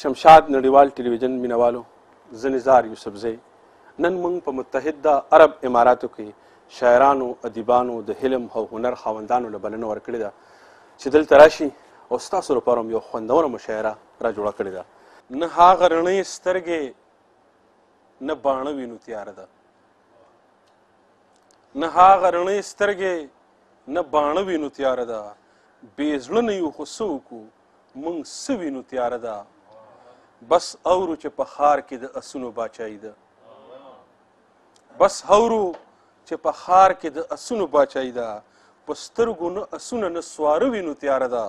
شمشاد نړیوال ټلویزیون مینوالو، زه نظار یوسفزی. نن موږ په متحده عرب اماراتو کې شاعرانو، ادیبانو، د علم او هنر خاوندانو له بلنه ورکړې ده چې دلته راشي او ستاسو لپاره هم یو خوندوره مشاعره را جوړه کړې ده. نه هغه رڼې سترګې نه باڼه وینو تیاره ده، نه هغه رڼې سترګې نه باڼه وینو تیاره ده، بې زړه نه یو خو څه وکړو موږ څه وینو تیاره ده، بس اورو چې په ښار کې د اسونو باچایي ده، بس اورو چې په ښار کې د اسونو باچایي ده، په سترګو نه اسونه نه سواره وینو تیاره ده،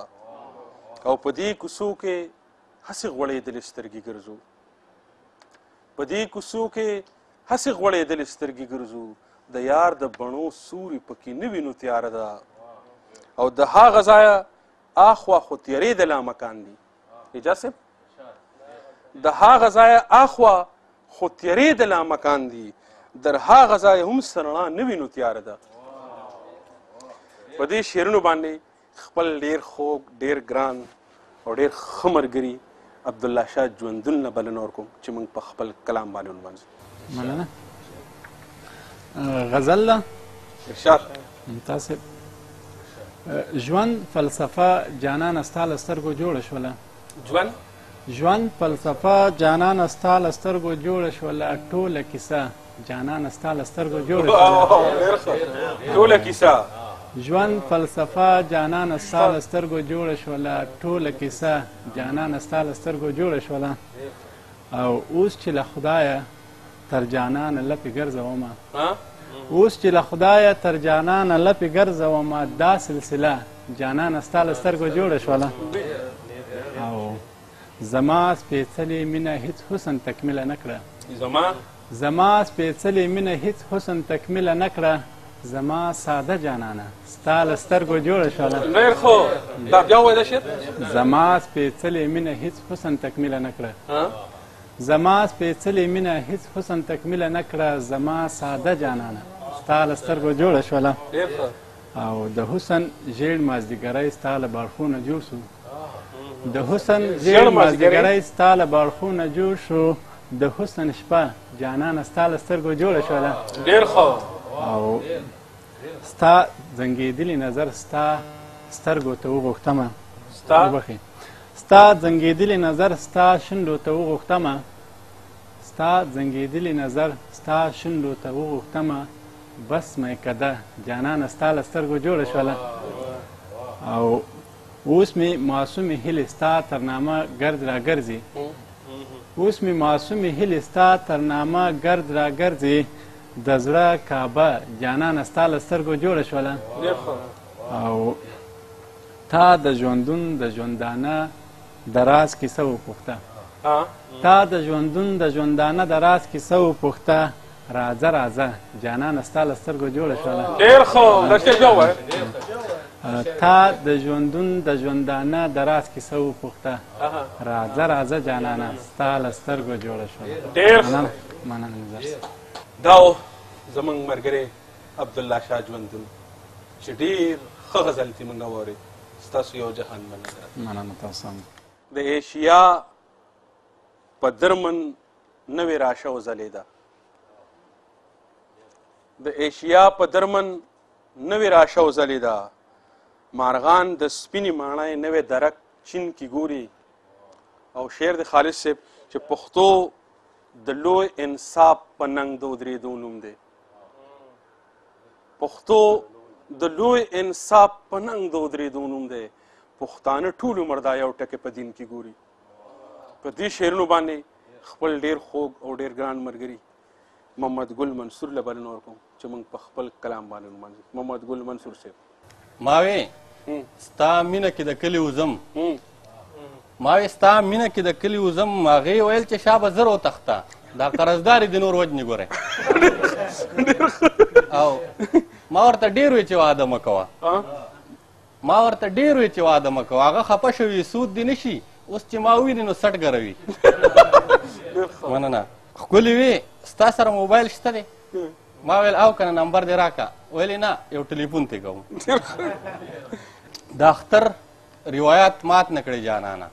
او په دې کوڅو کې هسې غوړېدلې سترګې ګرځو، په دې کوڅو کې هسې غوړېدلې سترګې ګرځو، د یار د بڼو سوري پکې نه وینو تیاره ده، او د هغه ځایه اخوا خو تیرې د لامکان دي. اجازه صاحب، د هغه ځایه اخوا خو تیرې د لامکان دي، در هغه ځایه هم سرڼا نه وینو تیاره ده. په دې شعرونو باندې خپل ډیر خوږ، ډیر ګران او ډیر ښه ملګري عبدالله شاه ژوندون نه بلنه ورکوم چې موږ په خپل کلام باندې ونمانځو. مننه. غزل ده. ارشاد. ممتاز. ژوند فلسفه جانانه ستا له سترګو جوړه شوله. ژوند فلسفه جانانه ستا له سترګو جوړه شوله، ټوله کیسه جانانه ستا له سترګو جوړه شوله. ټوله کیسه. ژوند فلسفه جانانه ستا له سترګو جوړه شوله، ټوله کیسه جانانه ستا له سترګو جوړه شوله. او اوس چې له خدایه تر جانانه لپې ګرځومه، اوس چې له خدایه تر جانانه لپې ګرځومه، دا سلسله جانانه ستا له سترګو جوړه شوله. او زما سپېڅلې مینه هیڅ حسن تکمیله نه کړه، زما سپېڅلې مینه هیڅ حسن تکمیله نه کړه، زما ساده جانانه ستا له سترګو جوړه شوله. ډېر ښه. دا بیا ووایه دا شعر. زما سپېڅلې مینه هیڅ حسن تکمیله نه کړه، زما سپېڅلې مینه هیڅ حسن تکمیله نه کړه، زما ساده جانانه ستا له سترګو جوړه شوله. او د حسن ژیړ مازدیګری ستا له باړخو نه جوړ شو، د حسن ژیړ مازدیګری ستا له باړخو نه جوړ شو، د حسن شپه جانانه ستا له سترګو جوړه شوله. ډېر ښه. او ستا زنګېدلي نظر ستا سترګو ته وغوښتمه، وبخښئ، ستا زنګېدلي نظر ستا شونډو ته وغوښتمه، ستا زنګېدلي نظر ستا شونډو ته وغوښتمه، بس میکده جانانه ستا له سترګو جوړه شوله. او اوس مې معصومې هیلې ستا تر نامه ګرد راګرځي، اوس مې معصومې هیلې ستا تر نامه ګرد راګرځي، د زړه کعبه جانانه ستا له سترګو جوړه شوله. او تا د ژوندون د ژوندانه د راز کیسه وپوښته، تا د ژوندون د ژوندانه د راز کیسه وپوښته، راځه راځه جانانه ستا له سترګو جوړه شوله. ډېر ښه. دا شعر بیا ووایه. تا د ژوندون د ژوندانه د راز کیسه وپوښته، راځه راځه جانانه ستا له سترګو جوړه شوله. ډېر ښه. مننه نظر صاحب. دا و زموږ ملګری عبدالله شاه ژوندون چې ډېر ښه غزل ترې موږ واورېد. ستاسو یو جهان مننه. مننه تاسو هم. د ایشیا په درمن نوې راشه وځلېده، د ایشیا په درمن نوې راشه وځلېده، مارغان د سپینې ماڼۍ نوې درک چین کې ګوري. او شعر د خالد صاحب چې پښتو د لوی انصاف په ننګ د ودرېدو نوم دی، پښتو د لوی انصاف په ننګ د ودرېدو نوم دی، پښتانه ټول عمر دا یو ټکی په دین کې ګوري. په دې شعرونو باندې خپل ډېر خوږ او ډېر ګران ملګري محمد ګل منصور له بلنه ورکوم چې موږ په خپل کلام باندې ونمانځو. محمد ګل منصور صاحب. ما وې ستا مینه کې د کلي وځم، ما وې ستا مینه کې د کلي وځم، هغې ویل چې شابه زر وتښته، دا قرضدارې دې نور وجنې ګورې. او ما ورته ډېر وې چې واده مه کوه، ما ورته ډېر وې چې واده مه کوه، هغه خفه شوي سود دې نه شي، اوس چې ما وویني نو سټ ګروي. مننه. ښکلې وې، ستا سره موبایل شته دی؟ ما ویل او که نه نمبر دې راکړه، ویل یې نه یو ټلیفون ترې کوم. د اختر روایات مات نه کړې جانانه.